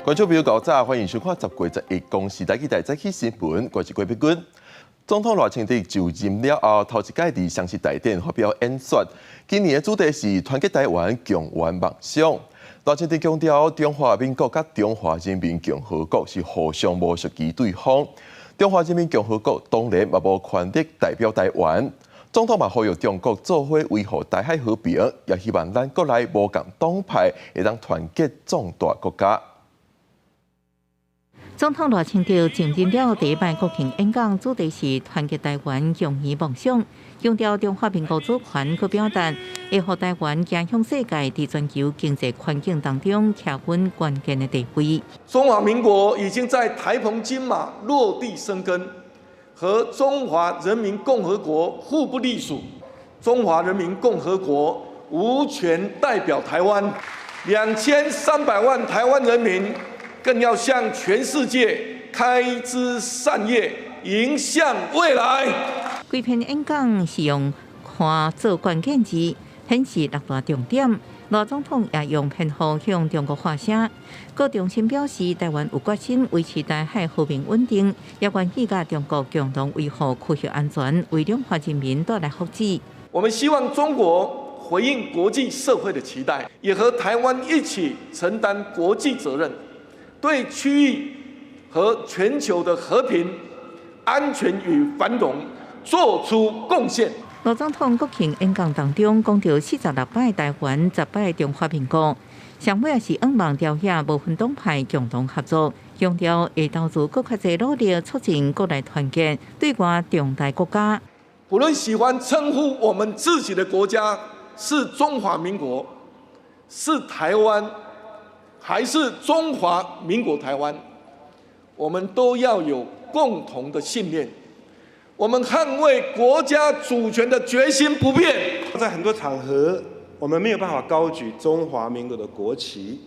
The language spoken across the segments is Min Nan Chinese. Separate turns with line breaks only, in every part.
觀眾朋友早晨，歡迎收看10月11公視台語台早起新聞，我是郭碧君。總統賴清德就任了後，頭一擺佇雙十大典發表演說。今年的主題是團結台灣，共圓夢想。賴清德強調，中華民國佮中華人民共和國是互相無屬於對方。中華人民共和國當然嘛無權力代表台灣。總統嘛呼籲中國做伙維護台海和平，也希望咱國內無仝黨派會當團結壯大國家。
總統賴清德就任了第一擺國慶演講，主題是團結台灣，共圓夢想，強調中華民國主權閣表達，會予台灣行向世界，佇全球經濟環境當中徛穩關鍵的地位。
中華民國已經在台澎金馬落地生根，和中華人民共和國互不隸屬。中華人民共和國無權代表台灣，2300萬台灣人民，更要向全世界開枝散葉，迎向未來。
規篇演講是用看做關鍵字，顯示六大重點。賴總統也用編號向中國發聲，閣重申表示，台灣有決心維持台海和平穩定，也願意佮中國共同維護區域安全，為兩岸人民帶來福祉。
我們希望中國回應國際社會的期待，也和台灣一起承擔國際責任，對區域和全球的和平、安全與繁榮做出貢獻。
賴總統國慶演講當中講著46擺台灣，10擺中華民國，上尾也是向望朝野無分黨派共同合作，強調會投資閣較濟努力，促進國內團結，對外壯大國家。
不論喜歡稱呼我們自己的國家是中華民國，是台灣，還是中華民國台灣，我們都要有共同的信念。我們捍衛國家主權的決心不變。
在很多場合，我們沒有辦法高舉中華民國的國旗，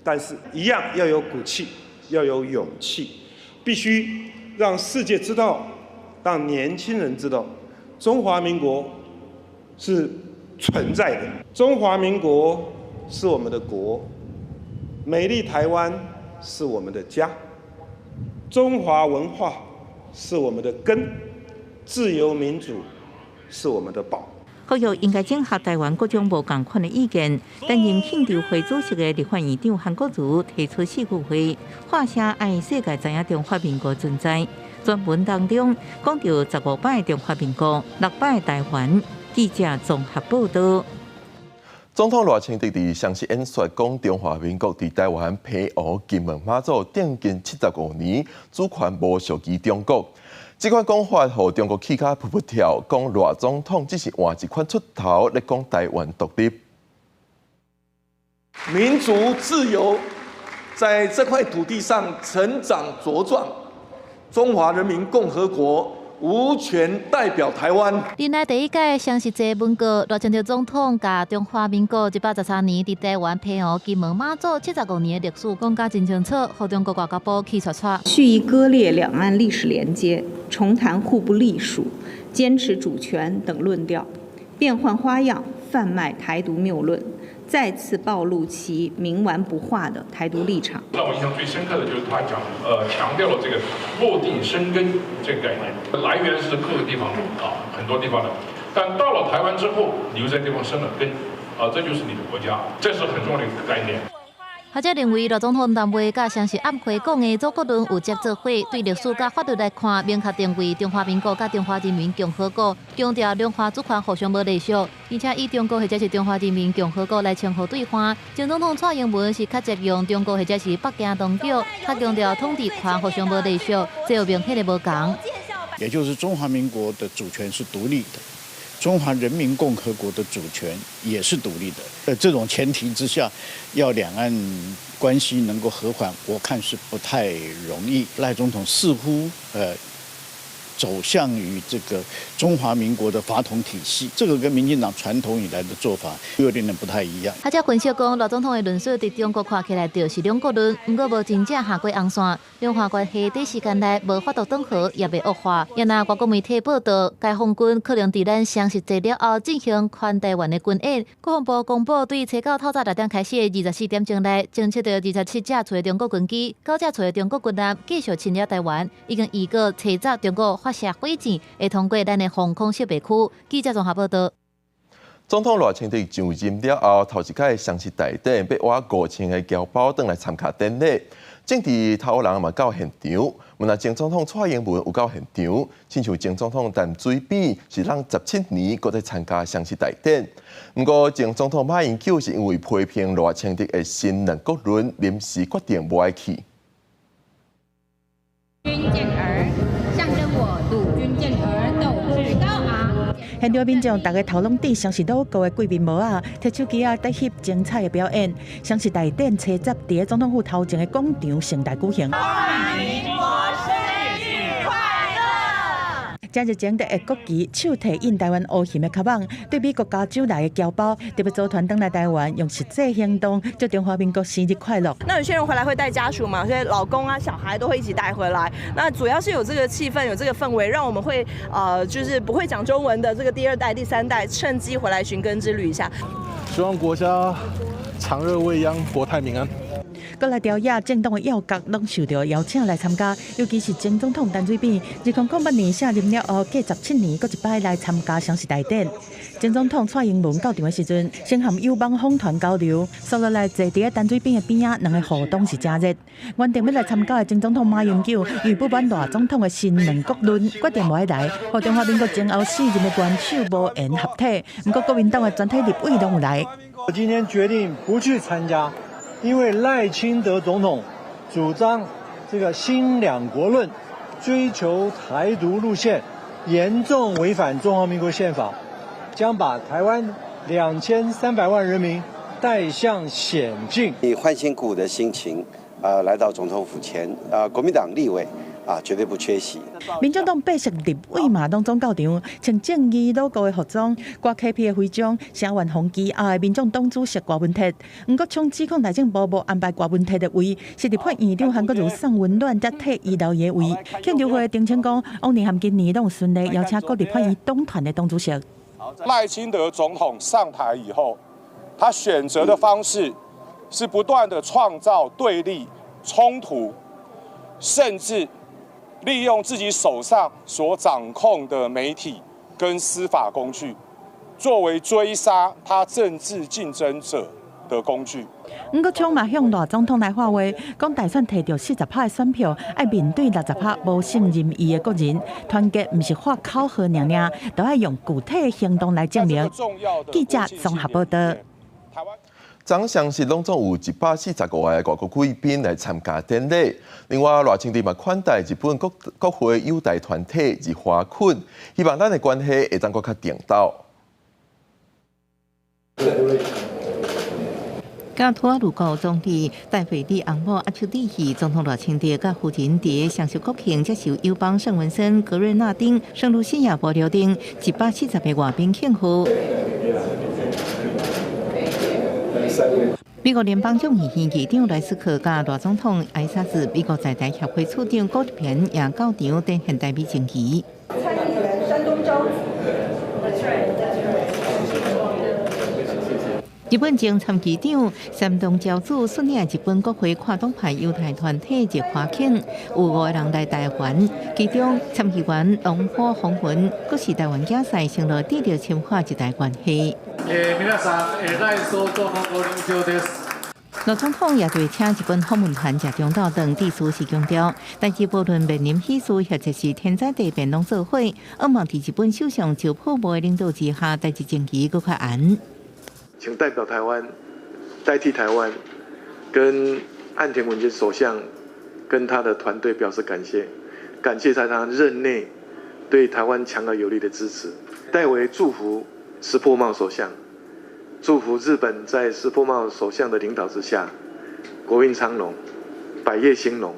但是一樣要有骨氣，要有勇氣，必須讓世界知道，讓年輕人知道，中華民國是存在的。中華民國是我們的國，美麗台灣是我們的家，中華文化是我們的根。自由民主是我們的寶。
呼籲應該整合台灣各種無仝款的意見。擔任慶祝會主席的立法院長韓國瑜提出四句話，喊聲愛世界知影中華民國存在。全文當中講著15擺中華民國，6擺台灣。記者綜合報道。
總統賴清德佇雙十演說講，中華民國佇台灣澎湖、金門、馬祖頂近75年，主權無屬於中國。這款講法，予中國氣甲噗噗跳，講賴總統只是換一款出頭咧講台灣獨立。
民主自由在這塊土地上成長茁壯，中華人民共和國無權代表台灣。
任內第一屆雙十節文告，賴清德總統共中華民國113年佇台灣澎湖、金門、馬祖75年的歷史講甲真清楚，予中國外交部氣掣掣。
蓄意割裂兩岸歷史連接，重談互不隸屬、堅持主權等論調，變換花樣販賣台獨謬論，再次暴露其冥頑不化的台獨立場。
讓我印象最深刻的就是他講，強調了這個落地生根這個概念，來源是各個地方的啊，很多地方的，但到了台灣之後，你又在地方生了根，啊，這就是你的國家，這是很重要的一個概念。
學者認為，賴總統談話佮雙十晚會講的祖國論有接做伙，對歷史佮法律來看，明確定位中華民國佮中華人民共和國，強調兩岸主權互相無隸屬，而且以中國或者是中華人民共和國來稱呼對方。前總統蔡英文是較捷用中國或者是北京當局，較強調統治權互相無隸屬，這有明顯的無仝。
也就是中華民國的主權是獨立的，中華人民共和國的主權也是獨立的。在這種前提之下，要兩岸關係能夠和緩，我看是不太容易。賴總統似乎走向於這個中華民國的法統體系，這個跟民進黨傳統以來的做法有點點不太一樣。
學者分析講，賴總統的論述佇中國看起來就是兩國論，毋過無真正下過紅線，兩岸關係短時間內無法度轉好，也袂惡化。也若外國媒體報道，解放軍可能佇咱雙十節了後進行環台灣的軍演。國防部公布，對初九透早6點開始的24點鐘內，偵測到27架次的中國軍機、9架次的中國軍艦繼續侵擾台灣，已經預告初十中國發射火箭會通過咱的防空識別區。記者綜合報道。
總統賴清德就任了後，頭一擺雙十大典，欲挖5000個僑胞轉來參加典禮。政治頭人嘛到現場，毋但前總統蔡英文有到現場，親像前總統陳水扁是攏17年閣再參加雙十大典。毋過前總統馬英九是因為批評賴清德的新兩國論，臨時決定無愛去。
軍健兒，象徵我陸軍健兒鬥志高昂。
現場民眾逐家頭攏戴雙十 logo 的貴賓帽仔，提手機仔佇翕精彩的表演。雙十大典初十佇總統府頭前的廣場盛大舉行。
中華民國生日快樂！
誠熱情佇國旗手提印台灣烏熊的卡網，對美國加州來的僑胞特別組團轉來台灣，用實際行動祝中華民國生日快樂。
那有些人回來會帶家屬嘛？有些老公啊、小孩都會一起帶回來。那主要是有這個氣氛，有這個氛圍，讓我們會就是不會講中文的這個第二代、第三代，趁機回來尋根之旅一下。
希望國家長樂未央，國泰民安。
國內朝野政黨的要角攏受著邀請來參加，尤其是前總統陳水扁，2008年卸任了後，隔17年閣一擺來參加雙十大典。前總統蔡英文到場的時陣，先和友邦訪團交流，紲落來坐佇陳水扁的邊仔，兩个互動是誠熱。原定欲來參加的前總統馬英九，因為不滿賴總統的新兩國論，決定無愛來，予中華民國前後四任的元首無緣合體。毋過國民黨的全體立委攏有來。
我今天決定不去參加。因為賴清德總統主張這個新兩國論，追求台獨路線，嚴重違反中華民國憲法，將把台灣2300萬人民帶向險境。
以歡欣鼓舞的心情，來到總統府前，國民黨立委啊，絕對不缺席。
民進黨八席立委嘛，攏總到場，穿正義 logo 的服裝，掛 KP 的徽章，聲援紅旗後的民眾黨主席郭文鐵。毋過，總指控內政部無安排郭文鐵的位，是立法院長韓國瑜送溫暖，才替伊留伊的位。慶祝會澄清講，往年和今年攏有順利邀請各立法院黨團的黨主席。
賴清德總統上台以後，他選擇的方式是不斷的創造對立衝突，甚至利用自己手上所掌控的媒體跟司法工具，作為追殺他政治競爭者的工具。
毋過，川嘛向賴總統來發話，講大選提著40趴的選票，愛面對60趴無信任伊的國人，團結毋是喊口號爾爾，都愛用具體的行動來證明。記者綜合報道。
昨雙十攏總有145個外國貴賓來參加典禮。另外，賴清德嘛款待日本國會友台團體日華懇，希望咱的關係會當閣較定斗。
佮吐瓦魯國總理戴費里翁某阿丘利希總統賴清德佮夫人佇雙十國慶接受友邦聖文森、格瑞納丁、聖盧西亞帛琉等140個外賓慶賀。美國聯邦眾議院議長萊斯克佮賴總統挨沙子，美國在台協會處長郭平也到場展現台美情誼。
參議員山東昭子。
日本前參議長山東昭子率領日本國會跨黨派友台團體日華慶，有5個人來台灣，其中參議員龍虎風雲，閣是台灣競賽，承諾致力深化日台關係。
皆さん、賴総統のご臨場です。
賴總統也對請日本訪問團食中晝頓，致辭時強調，但是無論面臨喜事或者是天災地變，攏做伙，向望佇日本首相石破茂的領導之下，台日情誼閣較絚。
請代表台灣，代替台灣，跟岸田文雄首相跟他的團隊表示感謝，感謝在他任內對台灣強而有力的支持。代為祝福石破茂首相，祝福日本在石破茂首相的領導之下，國運昌隆，百業興隆，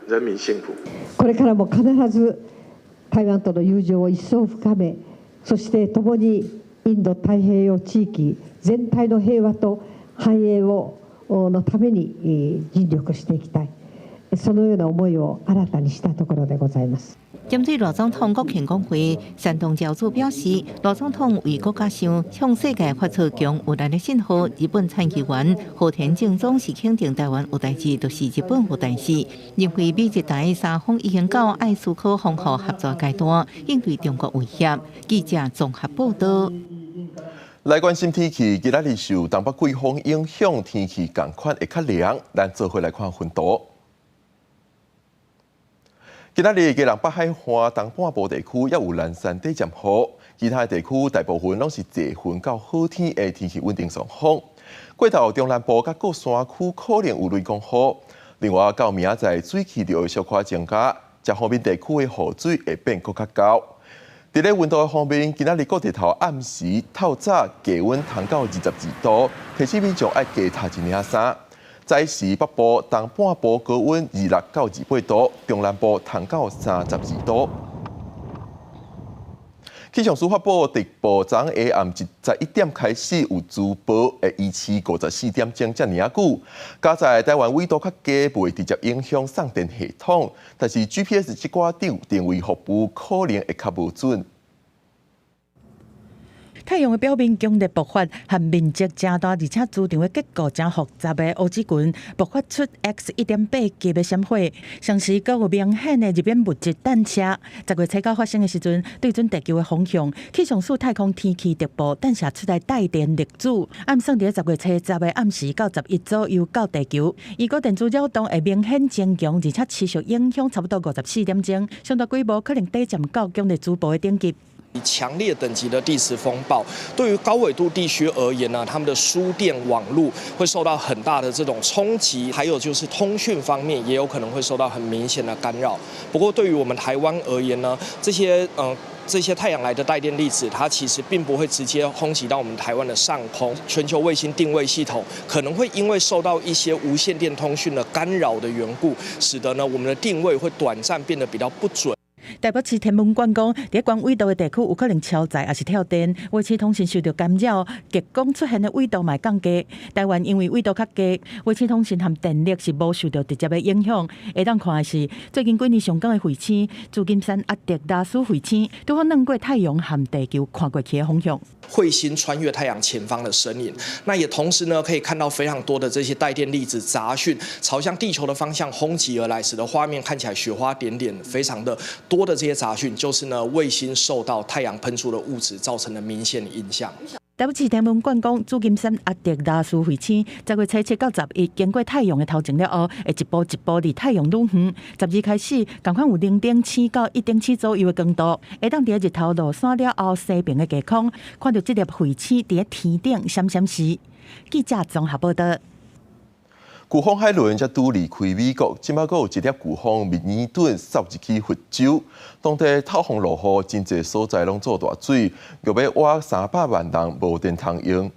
人民幸福。
これからも必ず
台灣との友情を一層深め、そして共にインド太平洋地域全體の平和と繁栄をのために盡力していきたい。そのような思いを新たにしたところでございます。
針對賴總統國慶講話，山東朝子表示，賴總統為國家想，向世界發出強有力的信號。日本參議員和田政宗是肯定台灣有代誌，就是日本有代誌。認為美日台三方已經到愛思考防護合作階段，應對中國威脅。記者綜合報道。
來關心天氣，今仔日受東北季風影響，天氣仝款會較涼。咱做伙來看雲圖。今仔日基隆北海岸東半部地區猶有蘭山短暫雨，其他地區大部分攏是濟雲到好天的天氣穩定狀況。過頭中南部佮閣山區可能有雷公雨。另外，到明仔載水氣就會小可增加，這方面地區的雨水會變閣較厚。佇咧溫度的方面，今仔日各地頭暗時透早低溫通到22度，提醒民眾愛加疊一領衫。早時北部、東半部高溫26到28度，中南部通到32度。氣象署發布，直播昨下暗11點開始有主播會維持54點鐘遮爾仔久。佳哉台灣緯度較低，袂直接影響送電系統，但是 GPS 這寡定位服務可能會較無準。
太陽的表面強烈爆發，和面積誠大，而且磁場的結構誠複雜的烏子群，爆發出 X 1.8級的閃火，同時閣有明顯的日冕物質彈射。10月初9發生的時陣，對準地球的方向，氣象署太空天氣特報彈射出來帶電粒子，按算佇10月初10的暗時到11左右到地球。如果電子擾動會明顯增強，而且持續影響差不多54點鐘，上大規模可能短暫到強烈子暴的等級。
強烈等級的地磁風暴，對於高緯度地區而言呢，他們的輸電網路會受到很大的這種衝擊，還有就是通訊方面也有可能會受到很明顯的干擾。不過對於我們台灣而言呢，這些太陽來的帶電粒子，它其實並不會直接轟擊到我們台灣的上空。全球衛星定位系統可能會因為受到一些無線電通訊的干擾的緣故，使得呢我們的定位會短暫變得比較不準。
台北市天文館講，佇高緯度的地區有可能超載，抑是跳電，衛星通訊受著干擾，極光出現的緯度嘛降低。台灣因為緯度較低，衛星通訊和電力是無受著直接的影響。會當看的是最近幾年上懸的彗星，紫金山阿特拉斯彗星，拄好轉過太陽和地球看過去的方向。
彗星穿越太陽前方的身影，那也同時呢可以看到非常多的這些帶電粒子雜訊朝向地球的方向轟擊而來，使得畫面看起來雪花點點，非常的多的這些雜訊，就是呢衛星受到太陽噴出的物質造成的明顯影響。
台北市天文館講，紫金山阿特拉斯彗星10月初7到11經過太陽的頭前了後，會一步一步離太陽愈遠。12開始，仝款有0.7到1.7左右的光度，會當佇日頭落山了後，西爿的低空，看著這粒彗星佇天頂閃閃爍。記者綜合報道。
颶風海倫才拄離開美國，這擺閣有一粒颶風密爾頓掃入去佛州，當地透風落雨，真濟所在攏做大水，約欲倚300萬人無電通用。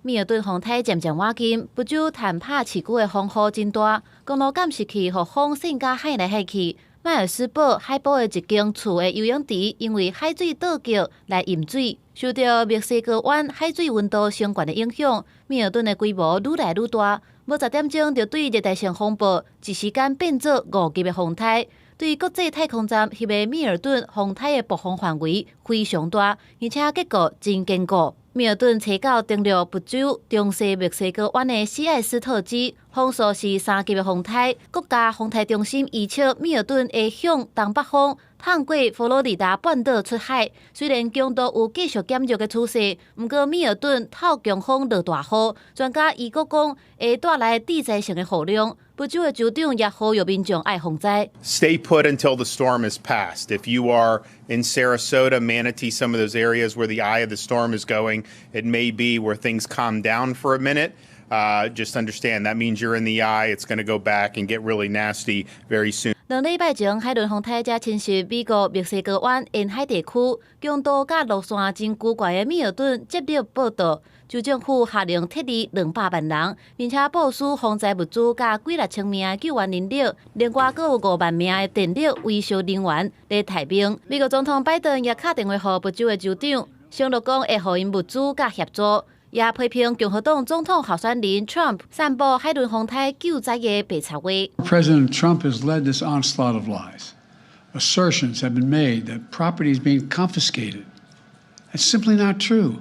密爾頓風颱漸漸倚近，佛州坦帕市區的風雨真大，公路監視器予風扇甲海來海去。邁爾斯堡海埔的一間厝的游泳池，因為海水倒灌來淹水，受著墨西哥灣海水溫度升懸的影響，密爾頓的規模愈來愈大，無10點鐘就對熱帶性風暴，一時間變做5級的風颱。對國際太空站翕的密爾頓風颱的暴風範圍非常大，而且結構真堅固。密爾頓初九登陸佛州中西墨西哥灣的西愛斯特基，風速是3級的風颱。國家風颱中心預測密爾頓會向東北方通過佛羅里達半島出海。雖然強度有繼續減弱的趨勢，毋過密爾頓透強風落大雨，專家預估講會帶來致災性的雨量。佛州的州長也呼籲民眾愛防災。
Stay put until the storm is passed. If you are in Sarasota, Manatee, some of those areas where the eye of the storm is going, it may be where things calm down for a minute. Just understand that means you're in the eye. It's going to go back and get really nasty very soon.
2禮拜前，海倫風颱才侵襲美國墨西哥灣沿海地區，強度佮路線真古怪的米爾頓接連報道，州政府下令撤離200萬人，並且部署防災物資佮幾若千名救援人力，另外閣有5萬名的電力維修人員咧待命。美國總統拜登也敲電話予佛州的州長，承諾講會予𪜶物資佮協助，也批評共和黨總統候選人 Trump 散布海倫風颱救災的白賊話。
President Trump has led this onslaught of lies. Assertions have been made that property is being confiscated. That's simply not true.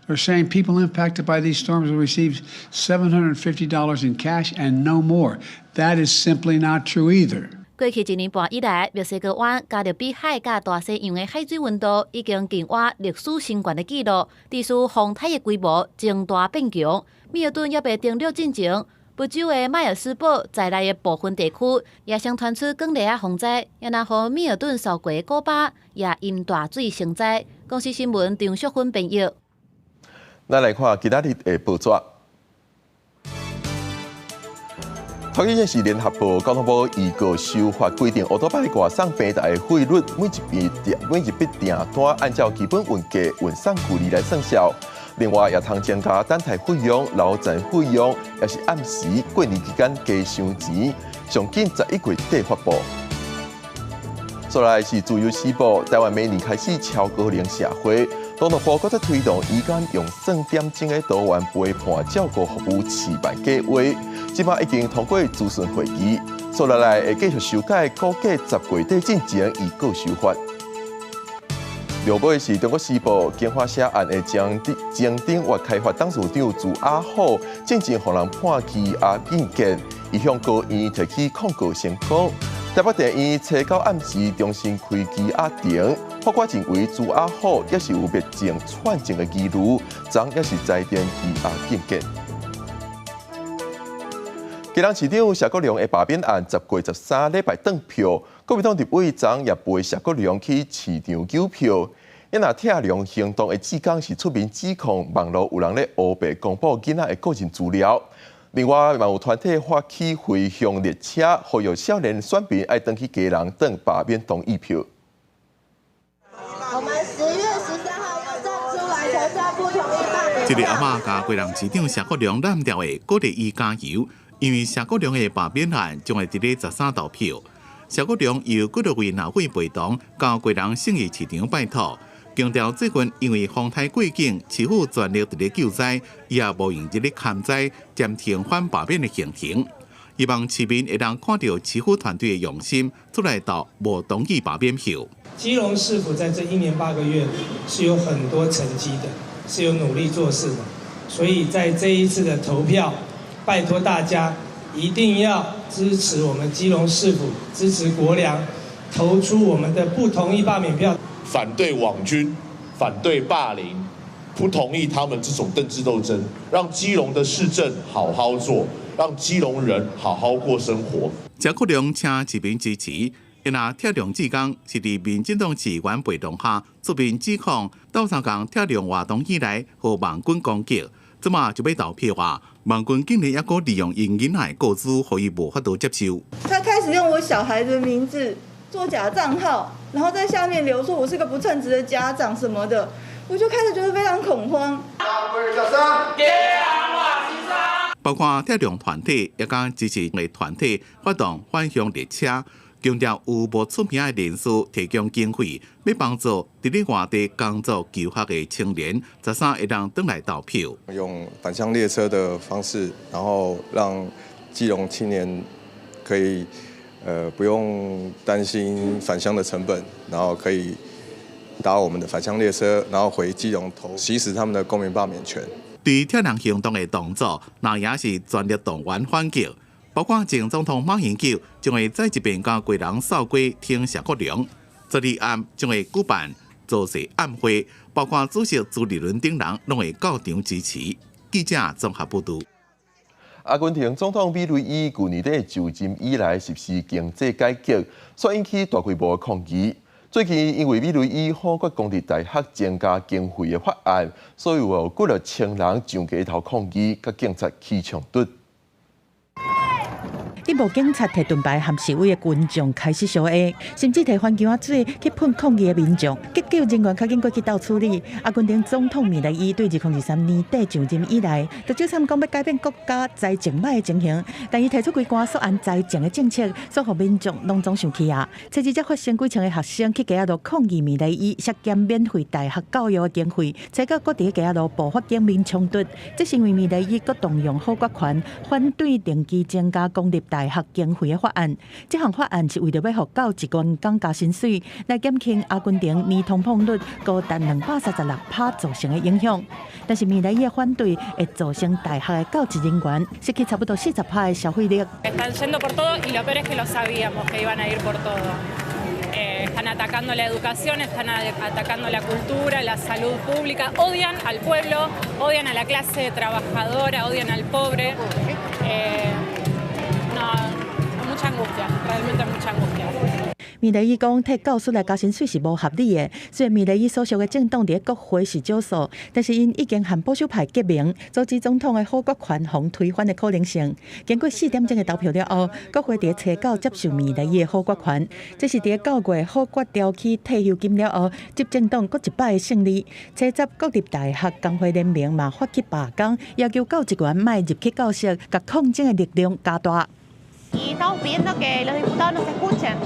They're saying people impacted by these storms will receive $750 in cash and no more. That is simply not true either.
過去一年半以來，墨西哥灣、加勒比海佮大西洋的海水溫度已經近倚歷史新懸的紀錄，致使風颱的規模增大變強。米爾頓猶未登陸進前，佛州的邁爾斯堡在內的部分地區也先傳出捲螺仔風災，也若予米爾頓掃過古巴，也因大水成災。公視新聞張淑芬編譯。
咱來看今仔日的報紙。頭一件是聯合報，交通部預告修法規定，歐多擺外送平台的費率，每一筆訂單按照基本運價運送距離來算數。另外，也通增加等待費用、流程費用，也是暗時過年期間加收錢，上緊11月底發布。再來是自由時報，台灣明年開始超高齡社會，總統府閣再推動醫間用算點鐘的多元陪伴照顧服務試辦計劃，這擺已經通過諮詢會議，紲落來會繼續修改，估計10月底進前預告修法。後尾是中國時報，京華社案的江頂越開發董事長朱亞虎，進前予人判羈押禁見，伊向高院提起控告成功。台北地院初九暗時重新開羈押庭，法官認為朱亞虎也是有滅證串證的疑慮，昨也是裁定羈押禁見。基隆市長謝國樑的罷免案10月13禮拜轉票，國民黨立委昨也陪謝國樑去市場糾票。伊若拆梁行動的志工是出面指控網路有人咧烏白公布囡仔的個人資料。另外，嘛有團體發起回鄉列車，呼籲少年選民愛轉去基隆轉罷免同意票。
我們10月13號要站出來投下不同意罷免。
這個阿嬤共基隆市長謝國樑攬掉的鼓勵伊加油，因為謝國樑的罷免案將會佇咧13投票。謝國樑由幾多位立委陪同到基隆信義市場拜託，強調最近因為風颱過境，市府全力佇咧救災，伊也無閒佇咧勘災暫停反罷免的行程。希望市民會當看著市府團隊的用心，出來投無同意罷免票。
基隆市府在這1年8個月是有很多成績的，是有努力做事的，所以在這一次的投票，拜託大家一定要支持我們基隆市府，支持國樑，投出我們的不同意罷免票。
反對網軍，反對霸凌，不同意他們這種政治鬥爭，讓基隆的市政好好做，讓基隆人好好過生活。
謝國樑請市民支持，因為拆梁志工是佇民進黨市議員陪同下出面指控，鬥相共拆梁活動以來，予網軍攻擊，這馬就欲投票啊！網軍竟然猶閣利用𪜶囡仔的個資，予伊無法度接受。
他開始用我小孩的名字做假賬號，然後在下面留說我是個不稱職的家長什麼的，我就開始覺得非常恐慌。
包括拆梁團體，也佮支持的團體發動返鄉列車，強調有無出名的人士提供經費，欲幫助佇咧外地工作求學的青年，13會當轉來投票。
用返鄉列車的方式，然後讓基隆青年可以不用擔心返鄉的成本，然後可以搭我們的返鄉列車，然後回基隆投，行使他們的公民罷免權。
對拆梁行動的動作，那也是全力動員反擊，包括前總統馬英九將會再一遍共基隆掃街挺謝國樑，昨日暗將會舉辦造勢暗會，包括主席朱立倫等人攏會到場支持。記者綜合報導。
阿根廷總統米雷伊舊年底就任以來實施經濟改革，所引起大規模抗議。最近因為米雷伊否決公立大學增加經費的法案，所以有幾若千人上街頭抗議，佮警察起衝突。
鎮暴警察提盾牌和示威的群眾開始相下，甚至提番薑仔水去噴抗議的民眾。急救人員較緊過去鬥處理。阿根廷總統米萊伊對2023年底上任以來，就少參講欲改變國家財政歹的情形，但伊提出規關縮按財政的政策，所予民眾攏總生氣啊！初二才發生幾千个學生去街仔路抗議米萊伊削減免費大學教育的經費，初九閣佇街仔路爆發警民衝突，這是因為米萊伊閣動用否決權反對定期增加公立大學經費的法案。這項法案是為著欲予教職員工加薪水，來減輕阿根廷年通膨率高達236%造成的影響。但是米萊伊的反對會造成大學的教職人員失去差不多40%的消費力。
Están yendo por todo y lo peor es que lo sabíamos que iban a ir por todo. Están atacando la educación, están atacando la cultura, la salud pública, odian al pueblo, odian a la clase trabajadora, odian al pobre. No, mucha angustia, realmente mucha angustia.
米萊伊講，替教師來加薪水是無合理的。雖然米萊伊所屬的政黨佇國會是少數，但是𪜶已經和保守派結盟，阻止總統的否決權予推翻的可能性。經過4點鐘的投票了後，國會佇初九接受米萊伊的否決權。這是佇9月否決調起退休金了後，執政黨閣一擺的勝利。初十國立大學工會聯盟嘛發起罷工，要求教職員莫入去教室，共抗爭的力量加大。
Y estamos pidiendo que los diputados nos escuchen,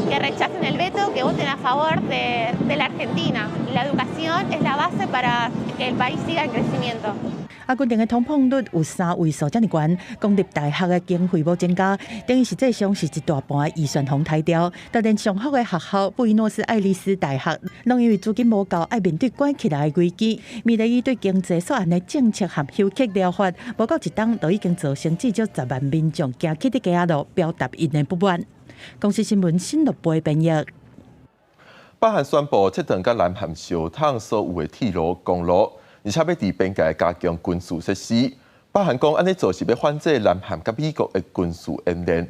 que rechacen el veto, que voten a favor de la Argentina. La educación es la base para que el país siga en crecimiento.
阿根廷的通膨率有三位數遮爾懸，公立大學的經費無增加，等於實際上是一大半預算予刣掉。就連上好的學校布宜諾斯艾利斯大學，攏因為資金無夠，愛面對關起來的危機。米萊伊對經濟縮按的政策和休克療法，無夠一冬，就已經造成至少10萬民眾行去佇街仔路表達𪜶的不滿。公視新聞新樂貝編譯。
北韓宣布切斷佮南韓相通所有的鐵路、公路，而且欲佇邊界加強軍事設施。北韓講按呢做是欲反制南韓佮美國的軍事演練。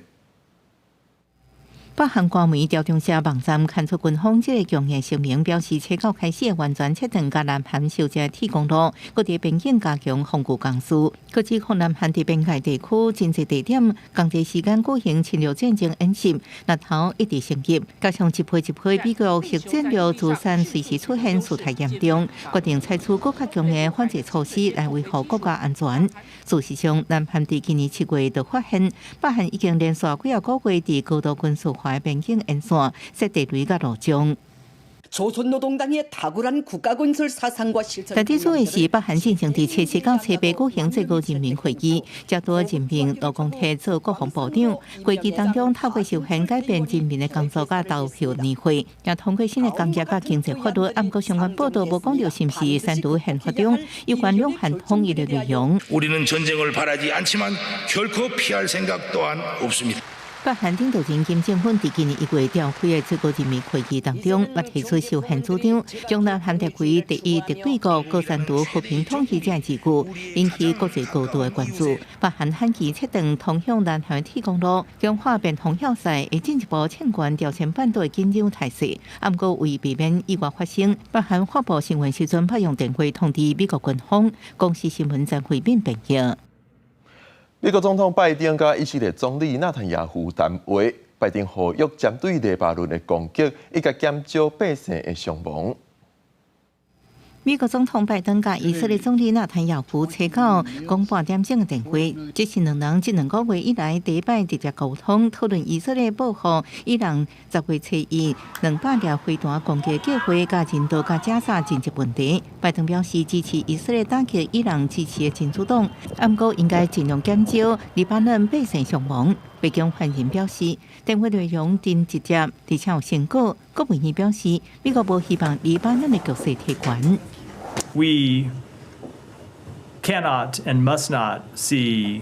北韓官媒朝中社網站刊出軍方這个強硬聲明，表示初九開始完全切斷佮南韓相接鐵公路，閣佇邊境加強防禦工事，閣指控南韓佇邊界地區真濟地點仝濟時間舉行侵略戰爭演習，獵頭一直升級，加上一批一批美國核戰略資產隨時出現，事態嚴重，決定採取閣較強的反制措施來維護國家安全。事實上，南韓佇今年7月就發現，北韓已經連續幾仔個月佇高度軍事化邊境沿線設地雷佮路障。
조선노동당의탁월한국가건설사상과실천
特別注意是，北韓進行佇初七到初八舉行最高人民會議，才拄任命盧光泰做國防部長。會議當中透過修憲改變人民的工作佮投票年歲，也通過新的工業佮經濟法律。毋過相關報道無講著是毋是刪除憲法中有關兩韓統一的內容。
우리는전쟁을바라지않지만결코피할생각또한없습니다
北韓領導人金正恩佇今年1月召開的最高人民會議當中，嘛提出修憲主張，將南韓列為第一敵對國，閣刪除和平統一這字句，引起國際高度的關注。北韓喊起切斷通向南韓鐵公路，強化邊防要塞，會進一步增懸朝鮮半島的緊張態勢。毋過為避免意外發生，北韓發布新聞時陣，捌用電話通知美國軍方。公視新聞曾慧敏編譯。
美國總統拜登佮以色列總理納坦雅胡談話，拜登呼籲針對黎巴嫩的攻擊，以及減少百姓的傷亡。
美國總統拜登佮以色列總理納坦雅胡初九講半點鐘的電話，這是兩人這兩個月以來第一擺直接溝通，討論以色列報復伊朗10月初一200粒飛彈攻擊計劃佮人道佮加沙緊急問題。拜登表示支持以色列打擊伊朗支持的真主黨，毋過應該盡量減少黎巴嫩百姓傷亡。白宮發言人表示，電話內容真直接，而且有成果。國務院表示，美國無希望黎巴嫩的局勢提懸。
We cannot and must not see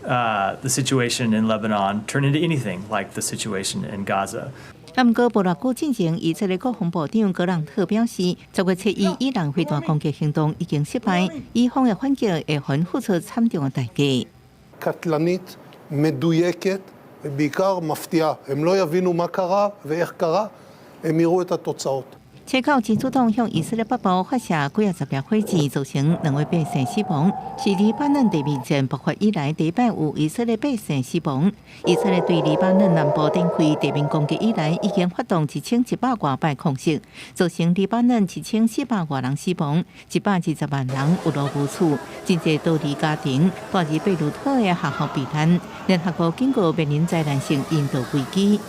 the situation in Lebanon turn into anything like the situation in Gaza.
毋過，無偌久進前，以色列國防部長格朗特表示，10月初一伊朗飛彈攻擊行動已經失敗，伊方的反擊會予𪜶付出慘重的代價。
קטלנית, מדויקת ובעיקר מפתיעה. הם לא יבינו מה קרה ואיך קרה, הם יראו את התוצאות.
初九真主党向以色列北部發射幾仔十粒火箭，造成兩位百姓死亡，是黎巴嫩地面戰爆發以來第一擺有以色列百姓死亡。以色列對黎巴嫩南部展開地面攻擊以來，已經發動1100外擺空襲，造成黎巴嫩1400外人死亡，120萬人有路無厝，真濟逃離家庭，蹛佇貝魯特的學校避難。聯合國警告面臨災難性人道危機。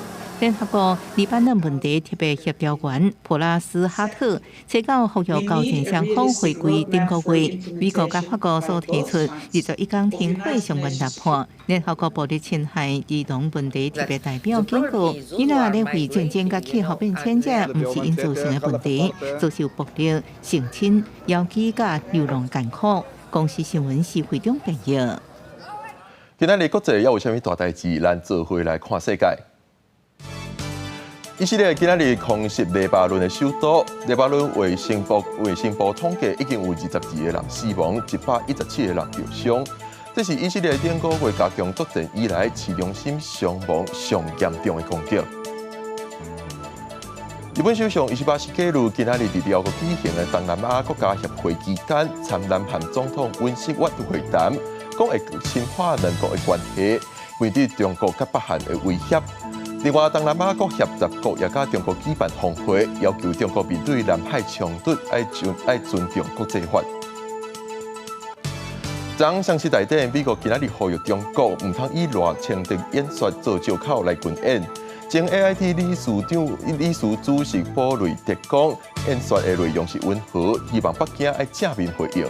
聯合國黎巴嫩問題特別協調員普拉斯哈特，初九呼籲交戰雙方回歸頂個月，美國佮法國所提出21天停火相關談判。聯合國暴力侵害兒童問題特別代表警告，囡仔咧為戰爭佮氣候變遷這毋是𪜶造成的問題，遭受暴力、性侵、枵飢佮流浪艱苦。公視新聞是會長編譯。
今仔日國際猶有啥物大代誌？咱做伙來看世界。以色列今仔日空襲黎巴嫩的首都，黎巴嫩衛生部統計已經有22個人死亡，117個人受傷。這是以色列頂個月加強作戰以來，市中心傷亡上嚴重的攻擊。日本首相石破茂今仔日佇寮國舉行的東南亞國家協會期間，參南韓總統尹錫悅會談，講會深化兩國的關係，面對中國佮北韓的威脅。另外，東南亞國協十國也佮中國舉辦峰會，要求中國面對南海衝突愛尊重國際法。昨雙十大典，美國今仔日呼籲中國毋通以賴清德演說做藉口來軍演。前 AIT 理事長、理事主席保瑞特講，演說的內容是溫和，希望北京愛正面回應。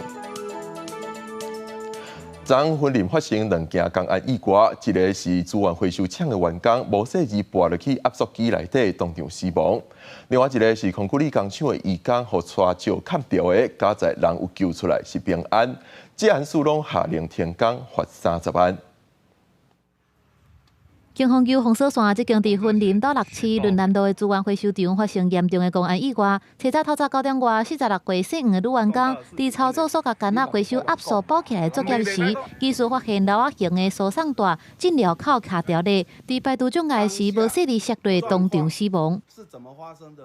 昨雲林發生兩件工安意外，一个是資源回收廠的員工無細膩跋落去壓縮機內底，當場死亡；另外一个是空古里工廠的移工，予柴石崁著的，佳哉人有救出來是平安。職安署攏下令停工，罰30萬。
警方救封鎖線，這間佇雲林斗六市崙南路的資源回收場發生嚴重的工安意外。清早透早9點外，46歲姓黃的女員工，佇操作塑膠桿仔回收壓縮包起來作業時，技師發現簍仔型的輸送帶進料口卡著咧，佇排除障礙時無細膩摔落，當場死亡。
是怎麼發生的？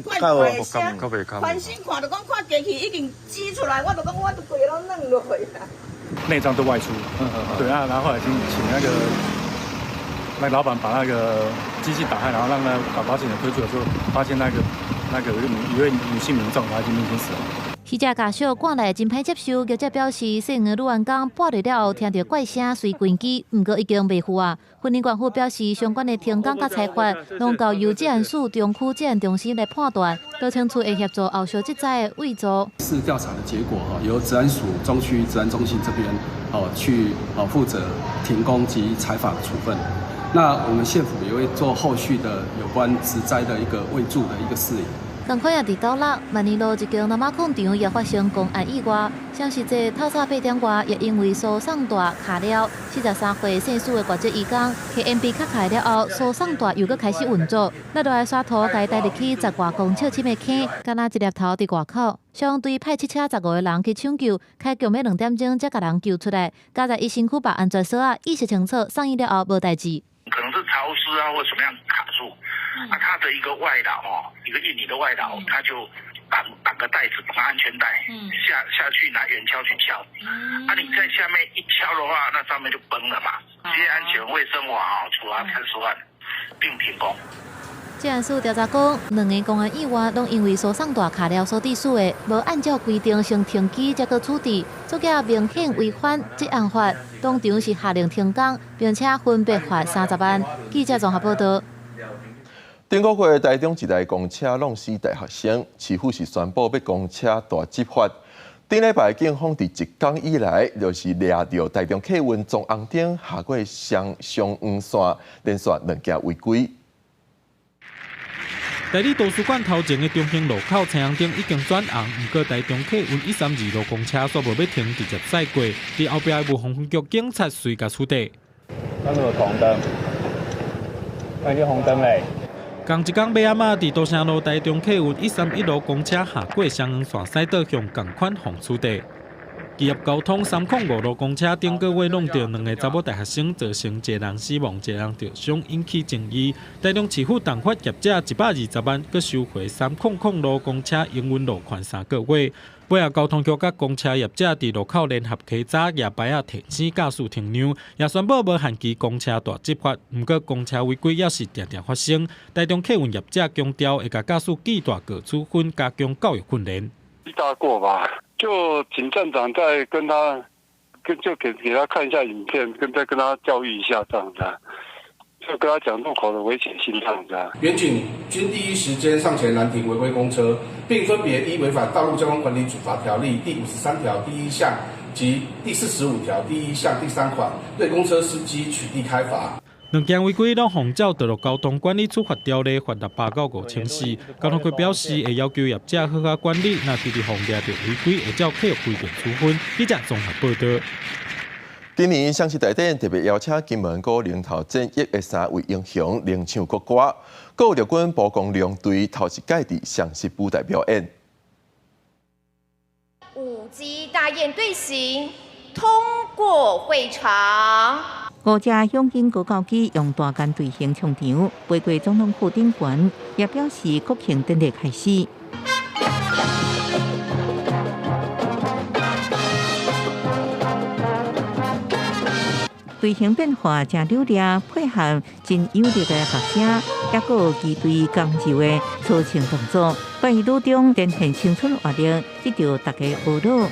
怪怪聲，翻身看就講看機器已經擠出來，我就講我都規個攏軟落去啦。
內臟都外出，對啊，然後後來請那個老闆把那個機器打開，然後讓那把保險人推出來之後，發現那個一位女性民眾，她已經死了。
死者家屬趕來真歹接受，業者表示，姓黃的女員工跋落了後，聽著怪聲，隨關機，毋過已經袂赴啊。雲林縣府表示，相關的停工佮裁罰，攏交由職安署中區職安中心來判斷，路清處會協助後續職災的慰助。
是調查的結果哈，由職安署中區職安中心這邊哦去哦負責停工及裁罰的處分。那我們縣府也會做後續的有關職災的一個慰助的一個事宜。
仝款也佇斗六萬年路一間藍仔礦場也發生工安意外，像是這透早8點外，也因為輸送帶卡了，43歲姓蘇的外籍移工，去 M B 卡開了後，輸送帶又閣開始運作，落來的沙土共帶入去10外公尺深的坑，敢若一粒頭佇外口。消防隊派七車15個人去搶救，開局欲2點鐘才共人救出來。佳哉伊身軀綁安全索仔，意識清楚，送醫了後無代誌。
可能是潮濕啊，或什麼樣卡住，啊，他的一個外勞哦，一個印尼的外勞，他就綁個帶子，綁安全帶，下去拿圓鍬去敲，啊，你在下面一敲的話，那上面就崩了嘛。職業安全衛生法啊，處罰30萬，並停工。
職安署調查講，兩个工安意外攏因為輸送帶卡了所致死的，無按照規定先停機才閣處置，作業明顯違反職安法，當場是下令停工，並且分別罰30萬。記者綜合報道。
頂個月台中一台公車挵死大學生，市府是宣布欲公車大執法。頂禮拜警方佇一工以來，就是掠著台中客運總紅燈下過雙雙黃線，連續兩件違規。
台里圖書館頭前的中興路口青紅燈已經轉紅，毋過台中客運132路公車煞無欲停，直接駛過。佇後壁的霧峰分局警察隨共處理。
那怎麼紅燈？那你紅燈嘞？
仝一工尾仔仔，佇都城路台中客運131路公車下過雙黃線駛倒向仝款予處理。基业交通305路公车顶个月弄著两个查某大学生，造成一个人死亡，一个人著伤，引起争议。台中市府重罚业者120万，阁收回300路公车营运路权3个月。尾仔交通局佮公车业者伫路口联合稽查，举牌仔提醒驾驶停让，也宣布无限期公车大执法。毋过公车违规犹是定定发生。台中客运业者强调，会共驾驶记大过处分，加强教育训练。
记大过吧，就请站长再跟他，跟就给给他看一下影片，跟再跟他教育一下这样子，就跟他讲路口的危险性这样子。
员警均第一时间上前拦停违规公车，并分别依违反《道路交通管理处罚条例》第53条第一项及第45条第一项第三款，对公车司机取缔开罚。
两件违规拢予照道路交通管理处罚条例罚600到5400。交通局表示会要求业者好好管理，若直直予掠著违规，会照契约规定处分。记者综合报道。
今年双十大典特别邀请金门鼓岭头战役的三位英雄领唱国歌，阁有陆军宝光龙队头一届伫双十舞台表演。
舞姬大雁队形通过会场。
五只响应高教机用大杆队形冲场，飞过总统府顶悬，也表示国庆典礼开始。队形变化真流利，配合真有力的合声，抑阁有机队刚柔的操枪动作，在伊路中展现青春活力，得到大家学乐。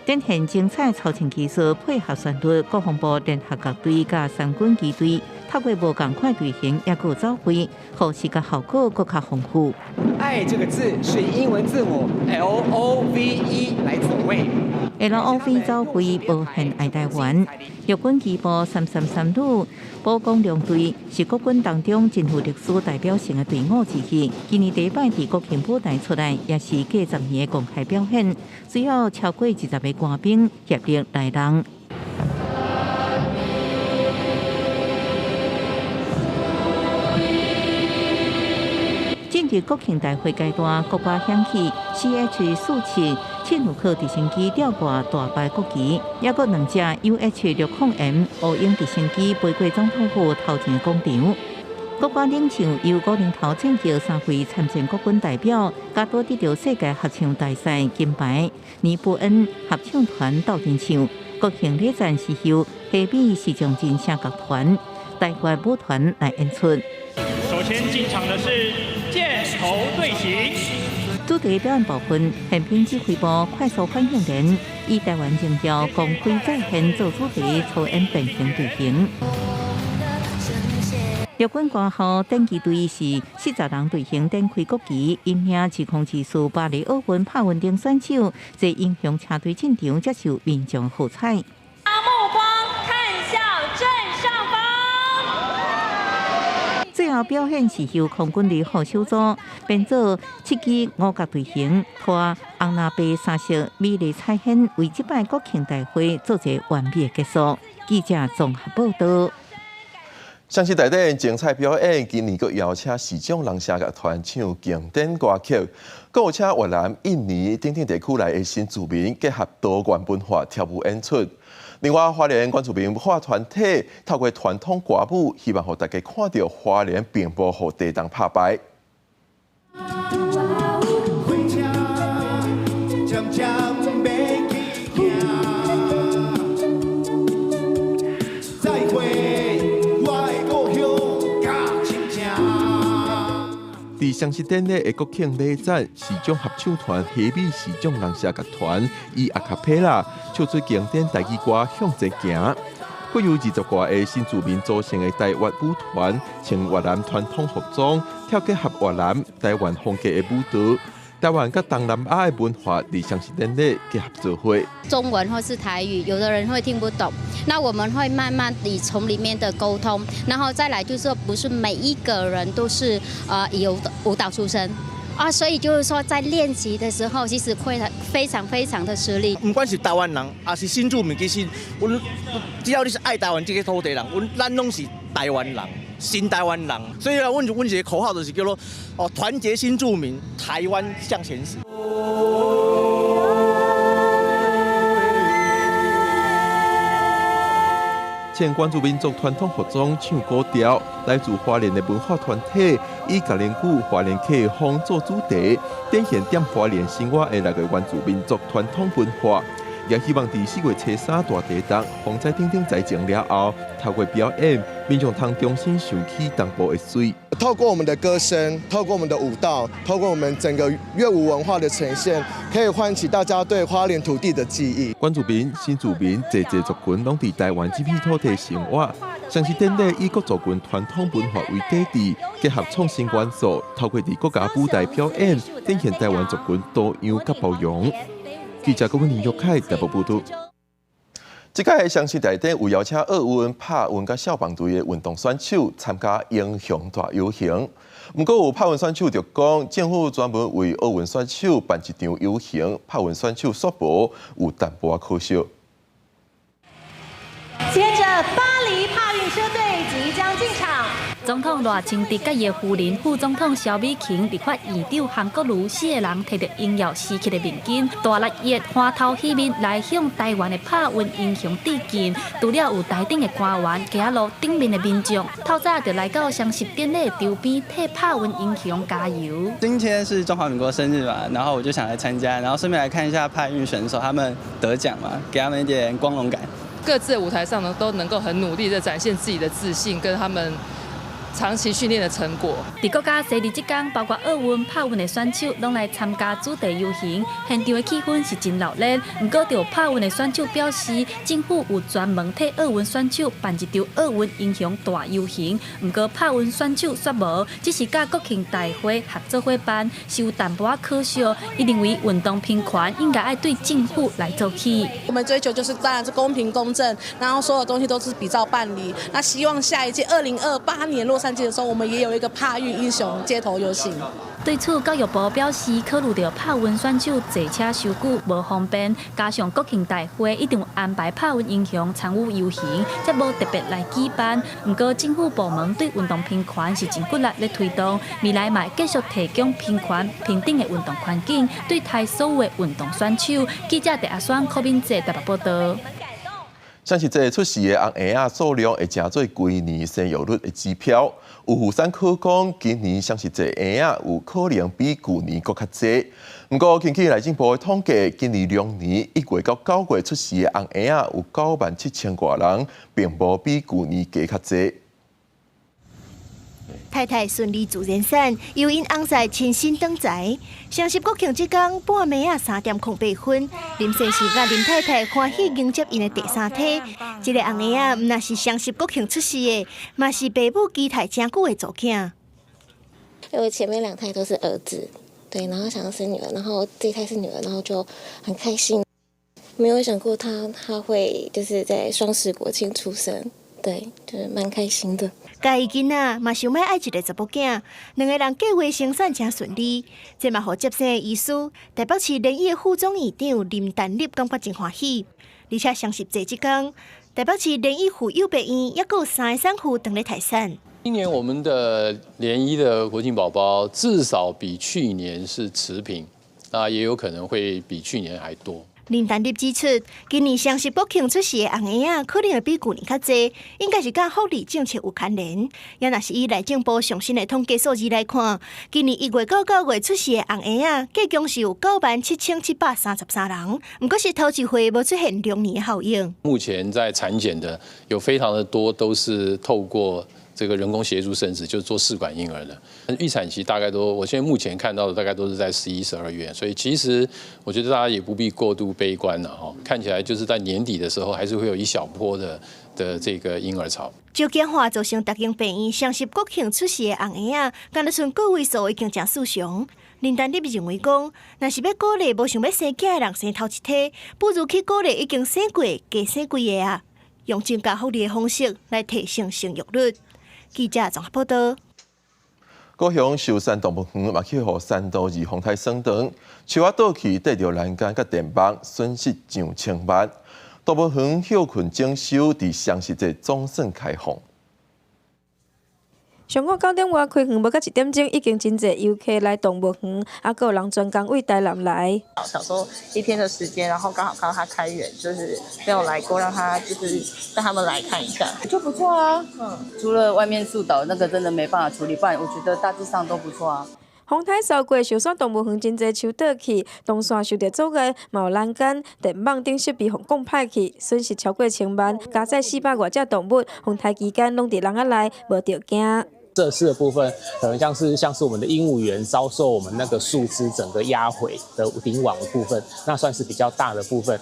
展现精彩操枪技术，配合旋律，国防部联合乐队佮三军机队，透过无仝款队形，抑阁有走位，予视觉效果阁较丰富。
爱这个字是英文字母 L O V E 来走位。
L O V 走位无限爱台湾。陆军机步333旅宝光龙队是国军当中真具历史代表性的队伍之一。今年第一摆伫国庆舞台出来，也是过10年的公开表演，需要超过20个官兵协力来人。进入国庆大会阶段，国歌响起，CH-47切努克直升机吊挂大白国旗，抑阁两只 UH-60M 乌鹰直升机飞过总统府头前广场。国歌领唱由鼓岭头战役3位参战国军代表，佮拄得到世界合唱大赛金牌尼布恩合唱团斗阵唱。国庆礼赞是由黑美时尚真声乐团、台湾舞团来演出。
首先进场的是箭头队形。
主题表演部分，宪兵指挥部快速反应连以台湾荣耀光辉再现做主题，操演变形队形。陆军官校电机队是40人队形展开国旗，因领2024巴黎奥运拍运顶选手，坐英雄车队进场接受民众喝彩。
把目光看向正上方。
最后表演是由空军联合小组编做7支五角队形，拖红蓝白三色美丽彩线，为这摆国庆大会做一个完美结束。记者综合报道。
双十大典精彩表演，今年阁邀请市长人声乐团唱经典歌曲，阁有请越南、印尼等等地区来的新住民结合多元文化跳舞演出。另外，花莲原住民文化团体透过传统歌舞，希望予大家看到花莲并无予地动拍败。伫双十典礼的国庆礼赞，市长合唱团黑美市长人声乐团以阿卡贝拉唱出经典台语歌《向前行》，阁由20外个新住民组成的台越舞团，穿越南传统服装，跳结合越南、台湾风格的舞蹈。台湾佮东南亚的文化伫双十典礼结合做伙。
中文或是台语，有的人会听不懂，那我们会慢慢地从里面的沟通，然后再来就是说，不是每一个人都是有舞蹈出身啊，所以就是说在练习的时候，其实会非常非常的吃力。
不管是台湾人，还是新住民，其实阮只要你是爱台湾这个土地人，咱拢是台湾人。
新台灣人。所以啊，阮一个口號就是叫做哦，團結新住民，台灣向前行。
前關注民族傳統服裝唱古調，來自花蓮的文化團體以甲連古花蓮客風做主題，展現踮花蓮生活的六个原住民族傳統文化。也希望佇4月初3大地動風災等等災情了後，透過表演，民眾通重新想起東部的水。
透過我們的歌聲，透過我們的舞蹈，透過我們整個樂舞文化的呈現，可以喚起大家對花蓮土地的記憶。
原住民、新住民，濟濟族群攏佇台灣這片土地生活，雙十典禮以各族群傳統文化為底底，結合創新元素，透過佇國家舞台表演，展現台灣族群多樣佮包容。記者郭文林玉凱台北報道。這屆雙十大典有邀請奧運、帕運佮消防隊的運動選手參加英雄大遊行。毋過有帕運選手就講，政府專門為奧運選手辦一場遊行，帕運選手煞無有淡薄仔可惜。
接著，巴黎帕運車隊即將進場。
總統賴清德佮伊的夫人副總統蕭美琴、立法院長韓國瑜四个人提著榮耀時刻的面巾，大力熱歡頭喜面來向台灣的帕運英雄致敬。除了有台頂的官員、街仔路頂面的民眾，透早就來到雙十典禮場邊替帕運英雄加油。
今天是中華民國生日嘛，然後我就想來參加，然後順便來看一下帕運選手他們得獎嘛，給他們一點光榮感。
各自的舞台上呢，都能夠很努力的展現自己的自信，跟他們長期訓練的成果。
佇國家生日這天，包括奧運、帕運的選手，攏來參加主題遊行，現場的氣氛是真熱鬧。毋過，著帕運的選手表示，政府有專門替奧運選手辦一場奧運英雄大遊行。毋過，帕運選手煞無，只是佮國慶大會合作伙伴，是有淡薄仔可惜。伊認為運動平權應該愛對政府來做起。
我們追求就是當然是公平公正，然後所有東西都是比照辦理。那希望下一屆2028年洛杉磯的時候，我們也有一個帕運英雄街頭遊行。
對此，教育部表示，考慮著帕運選手坐車傷久無方便，加上國慶大會一定有安排帕運英雄參與遊行，才無特別來舉辦。毋過，政府部門對運動平權是真骨力咧推動，未來嘛會繼續提供平權平等的運動環境，對待所有的運動選手。記者鄭阿雙、柯敏哲台北報道。
雙十節出世的紅嬰仔數量會成做規年生育率的指標。有婦產科講，今年雙十節嬰仔有可能比舊年閣較濟。毋過，根據內政部的統計，今年龍年1月到9月出世的紅嬰仔有9萬7千外人，並無比舊年加較濟。
太太順利自然產，由𪜶翁婿親身轉載。雙十國慶這天半暝仔3點08分，林先生佮林太太歡喜迎接𪜶的第三胎。這个紅嬰仔毋但是雙十國慶出世的，嘛是爸母期待誠久的查某囝。
因為前面兩胎都是兒子，對，然後想要生女兒，然後這一胎是女兒，然後就很開心。沒有想過他會就是在雙十國慶出生，對，就是蠻開心的。
家己囡仔嘛想欲愛一个查某囝，兩个人計畫生產誠順利，這嘛予接生的醫師台北市聯醫的副總院長林丹立感覺真歡喜。而且雙十節這天，台北市聯醫婦幼病院猶閣有三个產婦當咧待產。
今年我們的聯醫的國慶寶寶至少比去年是持平，那也有可能會比去年還多。
林丹立指出，今年雙十國慶出世的紅嬰仔可能會比舊年較濟，應該是佮福利政策有關聯。也若是以內政部上新的統計數字來看，今年1月到9月出世的紅嬰仔，計共是有97,733人，毋過是頭一回無出現龍年效應。
目前在產檢的有非常的多，都是透過這個人工協助生殖，就是做試管嬰兒的。預產期大概都，我現在目前看到的大概都是在11、12月，所以其實我覺得大家也不必過度悲觀了哈。看起來就是在年底的時候，還是會有一小波的這個嬰兒潮。
少子化造成逐間病院雙十國慶出世的紅嬰仔，敢若賰個位數已經誠異常。林丹立認為講，若是欲鼓勵無想欲生囝的人生頭一胎，不如去鼓勵已經生過、加生幾个啊，用增加福利的方式來提升生育率。記者綜合報道。
高雄壽山動物園嘛去予山道二風颱損斷，樹仔倒去，綴著欄杆佮電網，損失上千萬。動物園歇睏整修，佇雙十節總算開放。
上午9點外開園無到1點鐘，已經真濟遊客來動物園，啊，閣有人專工對台南來。
想說一天的時間，然後剛好看到它開園，就是沒有來過，讓他就是帶他們來看一下，
就不錯啊。除了外面樹倒那個真的沒辦法處理，不然我覺得大致上都不錯啊。
風颱掃過，壽山動物園真濟樹倒去，動線受著阻礙，嘛有欄杆、電網等設備予講歹去，損失超過千萬，加載400外隻動物，風颱期間攏佇籠仔內，無著驚。
設施的部分，可能像是我們的鸚鵡園遭受我們那個樹枝整個壓毀的頂網的部分，那算是比較大的部分。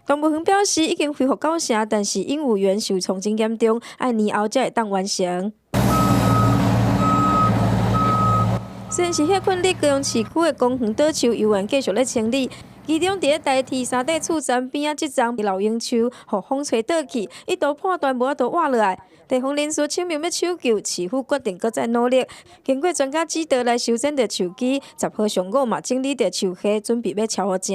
動物園表示已經恢復9成，但是鸚鵡園受創真嚴重，愛年後才會當完成。雖然是歇睏日，高雄市區的公園島樹猶原繼續咧清理。其中佇咧台鐵三塊厝站邊仔這叢老櫻樹，予風吹倒去，一度破斷無法度活落來。地方人士請命欲搶救，市府決定閣再努力。經過專家指導來修剪著樹枝，10號上午嘛整理著樹下，準備欲超予食。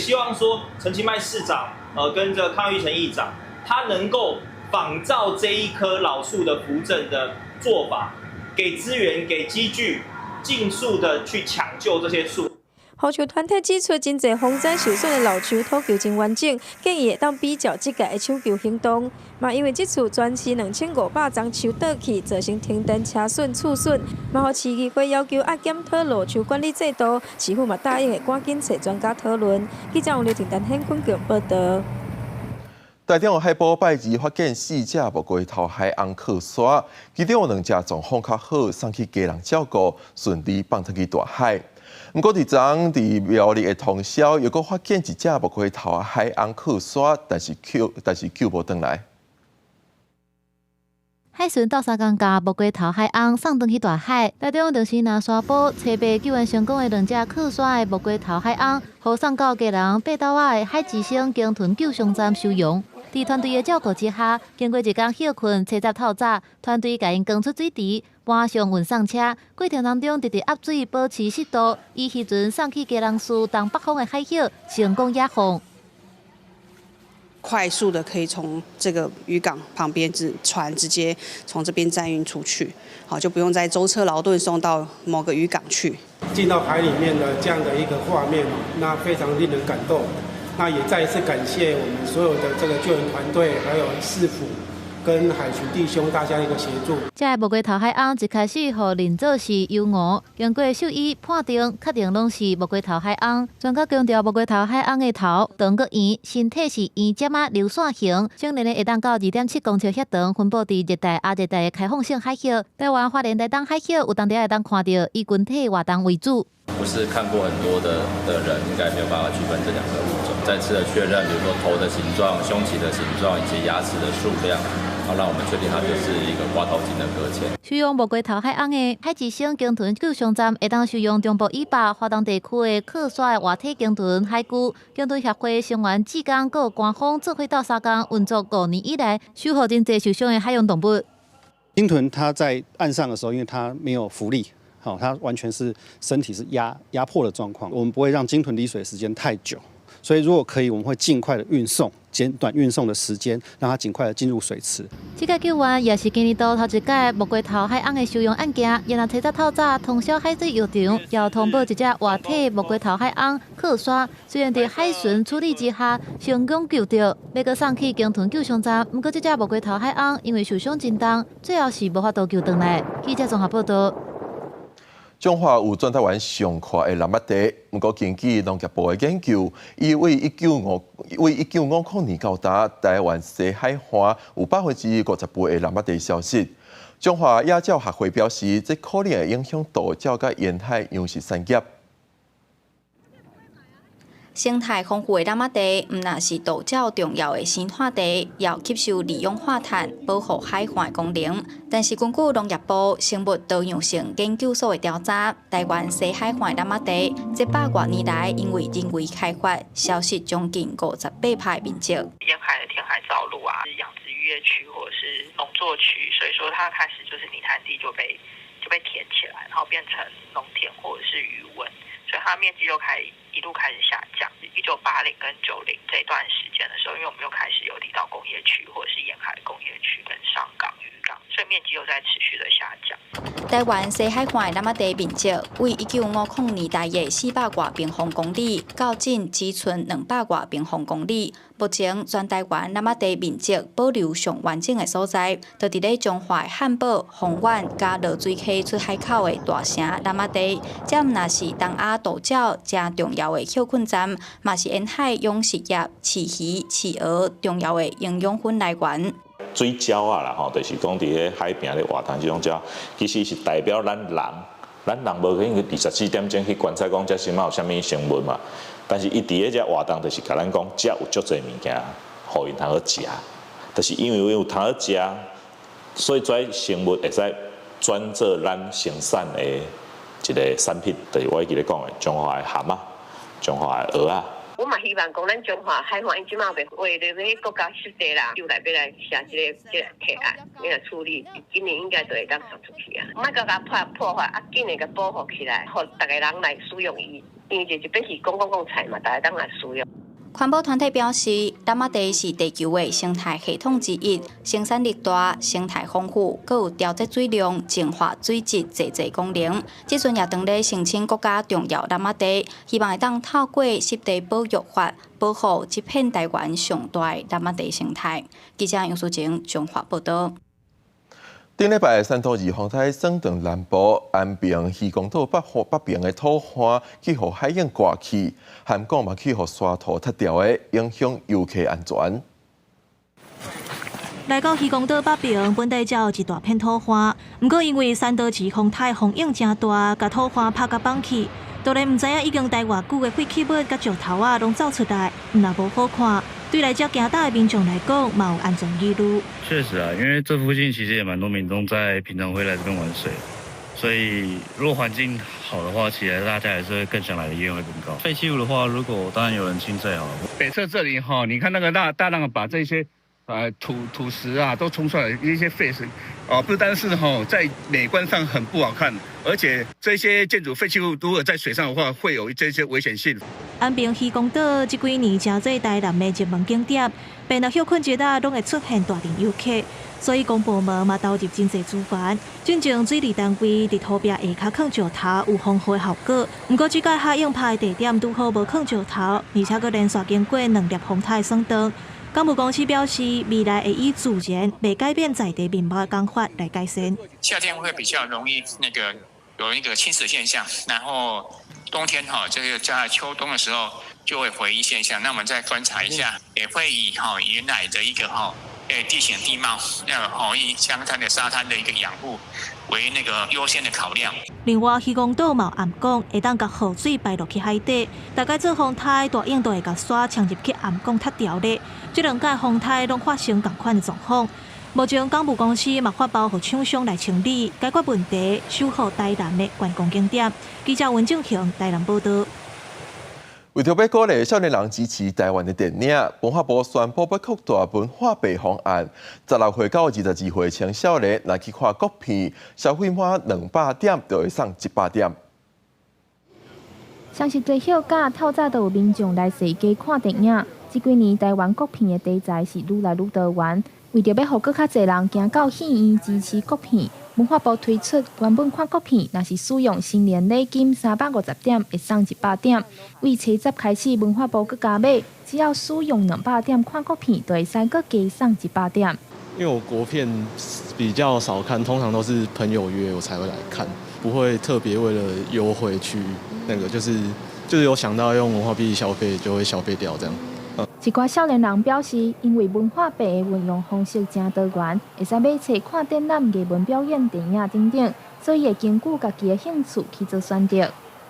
希望說陳其邁市長，跟這個康裕成議長，他能夠仿照這一棵老樹的扶正的做法，給資源、給機具，盡速的去搶救這些樹。
護樹團體指出，真濟風災受損的老樹土球真完整，建議會當比照這屆的搶救行動。嘛，因為這次全市2500叢樹倒去，造成停電、車損、厝損，嘛，予市議會要求愛檢討老樹管理制度，市府嘛答應會趕緊揣專家討論。記者王劉婷、陳顯坤報導。
台中海埔拜二發現四隻無龜頭海鰪囥沙，其中有兩隻狀況較好，送去家人照顧，順利放轉去大海。毋過佇昨昏佇苗栗的通霄，又閣發現一隻無龜頭海鰪囥沙，但是救無轉來。
海巡鬥相共共無龜頭海鰪送轉去大海，台中臨時南沙埔初八救援成功的兩隻囥沙的無龜頭海鰪，予送到基隆爬斗仔的海之星鯨豚救傷站收容。佇團隊的照顧之下，經過一工歇睏，初十透早，團隊共𪜶扛出水池，馬上運送車，過程當中直直壓水，保持濕度，以漁船送去基隆市東北方的海域，成功野放。
快速的可以從這個漁港旁邊船直接從這邊載運出去，好，就不用再舟車勞頓送到某個漁港去。
進到海裡面的這樣的一個畫面，那非常令人感動。那也再一次感謝我們所有的這個救援團隊，還有市府跟海巡弟兄大家一個協助。
這个無龜頭海鰪一開始予認做是鼬鼇，經過獸醫判定，確定攏是無龜頭海鰪。專家強調，無龜頭海鰪的頭長閣圓，身體是圓尖仔流線型，成年的會當到2.7公尺遐長，分布佇熱帶、亞熱帶的開放性海域。台灣花蓮台東海域有當時會當看著，以群體活動為主。
不是看過很多的人，應該沒有辦法區分這兩個物種。再次的確認，比如說頭的形狀、胸鰭的形狀以及牙齒的數量，好讓我們確定它就是一個寡頭鯨的擱淺。
收容無龜頭海鰪的海之星鯨豚救傷站，會當收容中部以北花東地區的囥沙的活體鯨豚海龜。鯨豚協會成員志剛閣官方做伙鬥相共運作5年以來，守護真濟受傷的海洋動物。
鯨豚它在岸上的時候，因為它沒有浮力。好，它完全是身體是壓迫的狀況。我們不會讓鯨豚離水時間太久，所以如果可以，我們會盡快的運送，減短運送的時間，讓它盡快的進入水池。
這個救援也是今年度頭一屆無龜頭海鰪的收容案件。然後初早透早通霄海水浴場，又通報一隻活體無龜頭海鰪囥沙，雖然佇海巡處理之下成功救著，欲閣送去鯨豚救傷站。毋過這隻無龜頭海鰪因為受傷真重，最後是無法度救轉來。記者綜合報導。
彰化有全台灣上闊的南麥地，毋過根據農業部的研究，伊對1950年到今，台灣西海岸有50%的南麥地消失。彰化野鳥學會表示，這可能會影響渡鳥佮沿海養殖產業。
生態豐富的南麥地，毋但是渡鳥重要的生態地，也有吸收二氧化碳、保護海岸的功能。但是根據農業部生物多樣性研究所的調查，台灣西海岸的南麥地，這百外年來因為人為開發，消失將近58%的面積。
沿海的填海造陸啊，養殖漁業區或者是農作區，所以說它開始就是泥灘地就被填起來，然後變成農田或者是魚塭，所以它面積就開始一路開始下降。1980跟90這段時間的時候，因為我們又開始有離島工業區或者是沿海工業區跟上港漁港，所以面積又在持續的下降。
台灣西海岸的湳仔地面積為1950年代的400外平方公里，到今只剩200外平方公里。目前全台灣湳仔地面積保留上完整的所在，就佇咧彰化漢寶、豐原佮濁水溪出海口的大城湳仔地。這毋但是東亞渡鳥誠重要的歇睏站，嘛是沿海養殖業、飼魚、飼蚵重要的營養分來源。
水鳥仔啦吼，就是講佇咧海邊咧活動這種鳥，其實是代表咱人，咱人無可能24點鐘去觀察講這這馬有啥物生物嘛。但是伊佇咧遮活動，就是共咱講，遮有足濟物件，予𪜶通好食。就是因為有通好食，所以這生物會使轉做咱生產的一個產品，就是我會記咧講的彰化的蚶仔、彰化的蚵仔。
我嘛希望講，咱彰化海岸伊這馬袂為了欲國家濕地啦，就來欲來寫這個提案，欲來處理，今年應該就會當送出去啊。莫閣共破壞，啊，緊會共保護起來，予逐个人來使用伊，因為這這邊是公共財嘛，大家當來使用。
環保團體表示，湳仔地是地球的生態系統之一，生產力大、生態豐富，閣有調節水量、淨化水質濟濟功能。這陣也當咧申請國家重要湳仔地，希望會當透過濕地保育法，保護這片台灣上大的湳仔地生態。記者楊淑晴彰化報導。
頂禮拜山東二風台損斷南部安平漁光島北邊的土岸去予海湧颳去，涵港嘛去予沙土塌掉的，影響遊客安全。
來到漁光島北邊，本底才有一大片土岸，毋過因為山道時風台風湧誠大，共土岸拍共崩去，當然毋知影已經待偌久的廢棄物佮石頭仔攏走出來，毋但無好看，對來遮行搭的民眾來講，嘛有安全疑慮。
確實啊，因為這附近其實也蠻多民眾在平常會來這邊玩水，所以如果環境好的話，其實大家還是會更想來的意願會更高。廢棄物的話，如果當然有人清最好。
北側這裡哈，你看那個大浪把這些土石啊都沖出來，一些廢石，哦，不單是哈在美觀上很不好看，而且這些建築廢棄物如果在水上的話，會有這些危險性。
安平漁光島這幾年成做台南的熱門景點，變了歇睏日仔攏會出現大量遊客，所以公部門嘛投入真濟資源。進前水利單位佇土壁下跤囥石頭，有防護效果。毋過這擺海湧拍的地點拄好無囥石頭，而且閣連續經過兩粒風台損斷。港務公司表示，未來會以自然袂改變在地面貌的工法來改善。
夏天會比較容易那個有那個侵蝕現象，然後冬天哈，這個在秋冬的時候就會回淤現象。那我們再觀察一下，也會以哈原來的一個哈地形地貌，那個以江灘的沙灘的一個養護為那個優先的考量。
另外，漁光島嘛暗港會當共河水排落去海底，大概做風颱大湧都會共沙沖入去暗港塌掉咧。這兩屆風颱攏發生仝款的狀況。目前港務公司嘛發包予廠商來清理，解決問題，守護台南的觀光景點。記者溫正雄台南報導。
為著欲鼓勵少年人支持台灣的電影，文化部宣布欲擴大文化幣方案。16歲到22歲青少年若去看國片，消費滿200點就會送100點。
雙十節休假，透早就有民眾來踅街看電影。這幾年台灣國片的題材是愈來愈多元，為著欲予閣較濟人行到戲院支持國片，文化部推出原本看國片，若是使用新年禮金350點，會送100點。為初十開始，文化部閣加碼，只要使用200點看國片，就會使閣加送100點。
因為我國片比較少看，通常都是朋友約我才會來看，不會特別為了優惠去那個，就是有想到用文化幣消費，就會消費掉這樣。
一寡少年人表示，因為文化幣的運用方式誠多元，會使買冊、看展覽、藝文表演、電影等等，所以會根據家己的興趣去做選擇。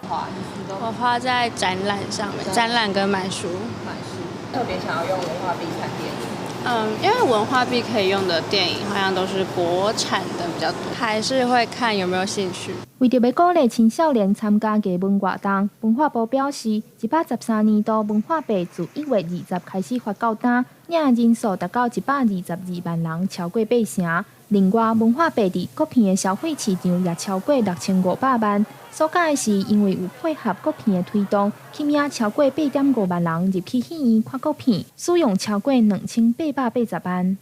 我花在展覽上面，展覽跟買書。
買書，特別想要用文化幣看電影。
嗯，因為文化幣可以用的電影好像都是國產的比較多，還是會看有沒有興趣。
為著欲鼓勵青少年參加藝文活動，文化部表示，113年度文化幣自1月20開始發到今，領人數達到122萬人，超過八成。另外，文化幣佇國片的消費市場也超過6500萬。所講的是，因為有配合國片的推動，吸引超過8.5萬人入去戲院看國片，使用超過2880萬。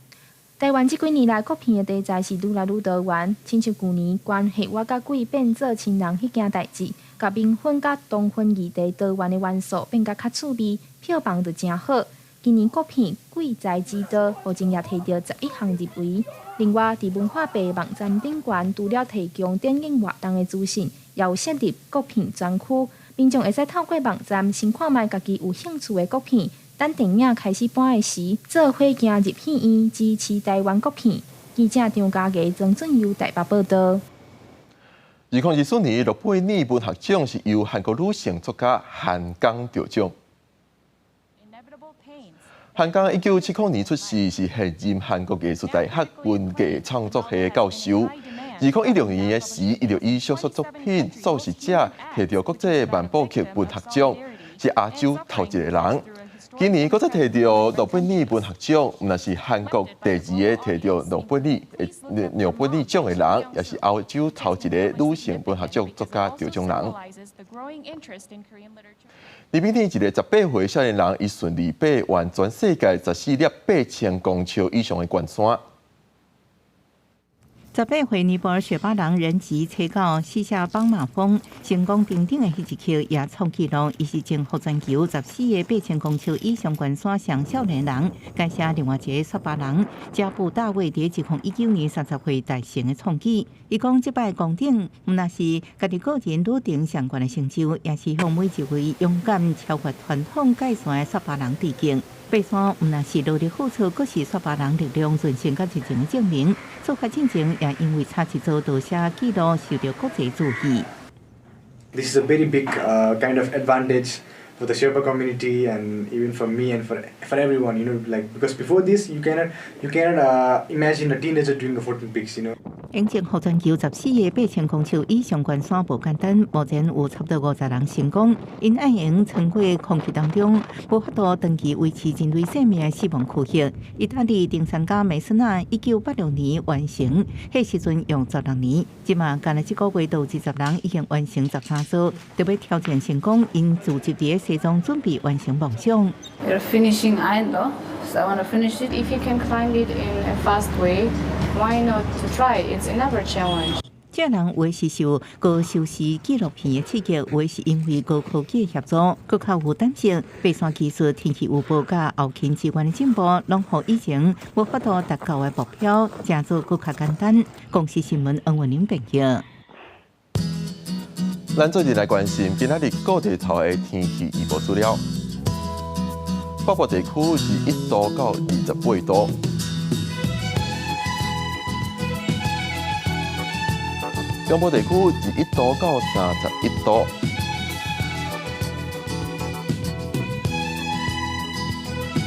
台灣這幾年來國片的題材是愈來愈多元，親像舊年關係我佮鬼變做親人彼件代誌，共冥婚佮同婚議題多元的元素變甲較趣味，票房就誠好。今年國片《鬼才之刀》目前也提著11項入圍。另外，佇文化部網站頂懸，除了提供電影活動的資訊，也有設立國片專區，民眾會使透過網站先看覓家己有興趣的國片，等電影開始播的時，做伙行入戲院支持台灣國片。記者張嘉儀、曾俊佑台北報導。
2024年諾貝爾文學獎是由韓國女性作家韓江得獎。韓江1970年出世，是現任韓國藝術大學文藝創作系的教授。2016年的時，伊就以小說作品《素食者》提著國際曼布克文學獎，是亞洲頭一个人。今年閣再提著諾貝爾文學獎，毋但是韓國第二个提著諾貝爾獎的人，也是歐洲頭一个女性文學獎作家得獎人。禮拜天，一个18歲少年人，伊順利爬完全世界14粒8000公尺以上的懸山。
18歲尼泊爾雪巴人仁吉吹到希夏邦馬峰成功登頂的彼一刻，也創紀錄。伊是征服全球14個8000公尺以上懸山上少年人，改寫另外一个雪巴人加布大衛佇2019年30歲達成的創舉。伊講，這擺攻頂毋但是家己個人旅程上懸的成就，也是向每一位勇敢超越傳統界線的雪巴人致敬。爬山毋但是努力付出，閣是雪巴人力量、韌性佮熱情的證明。做法進前也因為差一座就寫紀錄，受著國際注意。
This is a very big kind of advantage for the Sherpa community and even for me and for everyone, like because before this you cannot imagine a teenager doing a 14 peaks.
征服全球14个8000公尺以上懸山無簡單，目前有差不多50人成功。𪜶愛用穿過空氣當中，無法度長期維持人類生命的死亡區域。意大利登山家梅斯納1986年完成，彼時陣用16年。這馬干焦這個月就有20人已經完成13座，著欲挑戰成功，𪜶聚集佇西藏準備完成夢想。
We're finishing Aindlo, so I want to finish it. If you can climb it in a fast way, why not to try? It's another challenge.
這人有的是受高收視紀錄片的刺激，有的是因為高科技的協助，閣較有膽識。爬山技術、天氣預報佮後勤資源的進步，攏予以前無法度達到的目標，成做閣較簡單。公視新聞黃文玲編譯。
咱做陣來關心今仔日各地頭的天氣預報資料。北部地區21度到28度。中部地區21度到31度，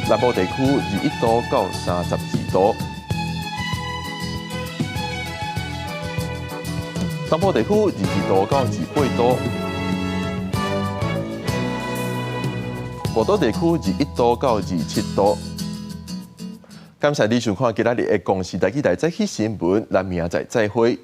南部地區21度到32度，東部地區22度到28度，外島地區21度到27度。感謝你收看今仔日的公視台語台早起新聞，咱明仔載再會。